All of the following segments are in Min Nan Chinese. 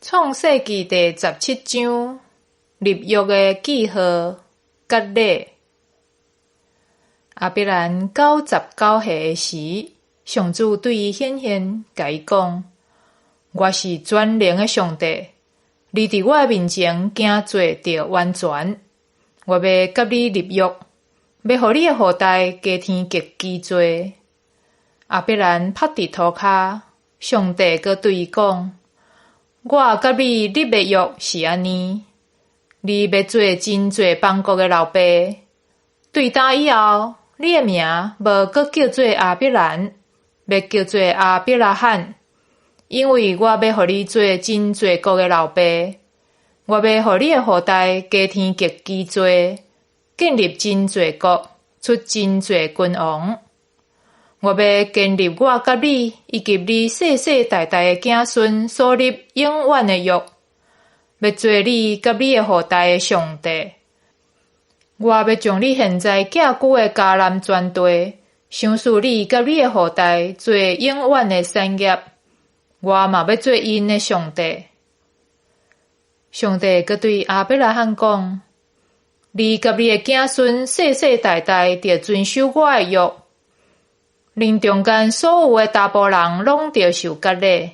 創世記第十七章，立約的記號，割禮。亞伯蘭九十九歲時，上主對伊顯現，共伊講：我是全能的上帝，你佇我的面前行做著完全。我欲佮你立約，欲予你的後代加添極其濟。亞伯蘭伏佇塗跤，上帝閣對伊講：我佮你立的約是按呢，你欲做真濟邦國的老爸。對今以後，你的名無閣叫做亞伯蘭，欲叫做亞伯拉罕，因為我欲予你做真濟國的老爸。我欲予你的後代加添極其濟，建立真濟國，出真濟君王。我欲堅立我佮你以及你世世代代的子孫所立永遠的約，欲做你佮你的後代的上帝。我欲將你現在寄居的迦南全地，賞賜你佮你的後代做永遠的產業。我嘛欲做𪜶的上帝。上帝閣對亞伯拉罕講：你佮你的子孫世世代代著遵守我的約。恁中間所有的查埔人攏著受割禮，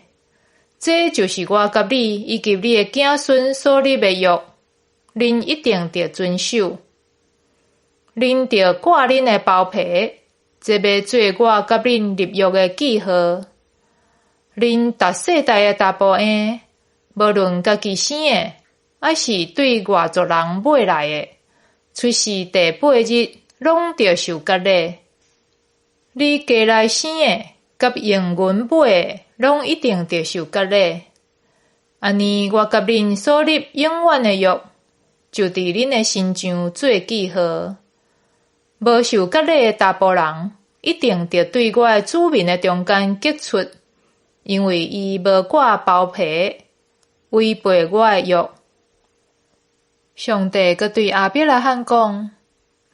這就是我佮你以及你的子孫所立的約，恁一定著遵守。恁著割恁的包皮，這欲做我佮恁立約的記號。恁逐世代的查埔嬰，無論家己生的，抑是對外族人買來的，出世第八日，攏著受割禮。你家內生的，佮用銀買的，攏一定著受割禮。按呢，我佮恁所立永遠的約，就佇恁的身上做記號。無受割禮的查埔人，一定著對我的子民的中間革出，因為伊無割包皮，違背我的約。上帝閣對亞伯拉罕講：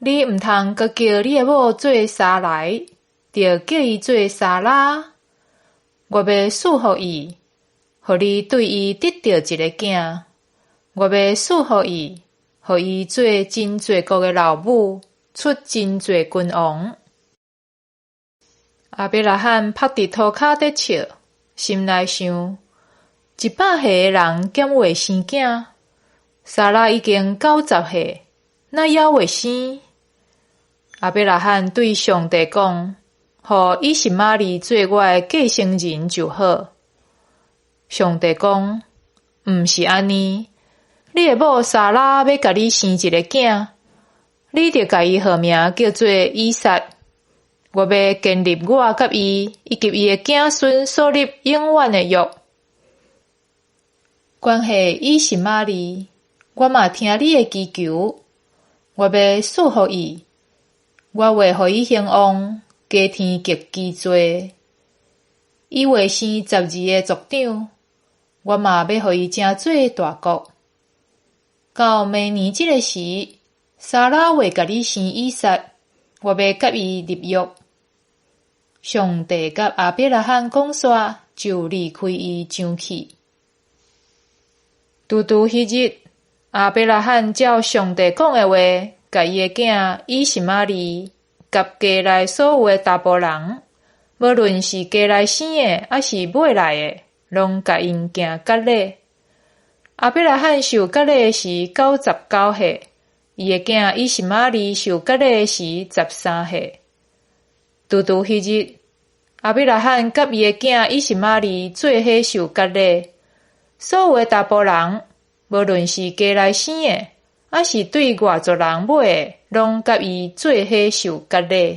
你毋通閣叫你的某做撒萊。著叫伊做撒拉，我欲賜予伊，予你對伊得著一个囝。我欲賜予伊，予伊做真濟國的老母，出真濟君王。亞伯拉罕伏佇塗跤咧笑，心內想：一百歲的人敢會生囝？撒拉已經九十歲，哪猶會生？亞伯拉罕對上帝講：予以實瑪利做我的繼承人就好。上帝講：毋是按呢，你的某撒拉欲共你生一个囝，你著共伊號名叫做以撒。我欲堅立我佮伊以及伊的子孫所立永遠的約。關係以實瑪利，我嘛聽你的祈求，我欲賜予伊，我會予伊興旺。加添極其濟，伊會生十二个族長，我嘛欲予伊成做大國。到明年這个時，撒拉會共你生以撒，我欲佮伊立約。上帝佮亞伯拉罕講煞，就離開伊上去。拄拄彼日，亞伯拉罕照上帝講的話，共伊的囝以實瑪利。佮家內所有的查埔人，無論是家內生的，抑是買來的，攏共𪜶行割禮。亞伯拉罕受割禮時九十九歲，伊的囝以實瑪利受割禮時十三歲。拄拄彼日，亞伯拉罕佮伊的囝以實瑪利做伙受割禮。所有的查埔人，無論是家內生的，抑是對外族人買的，攏佮伊做伙受割禮。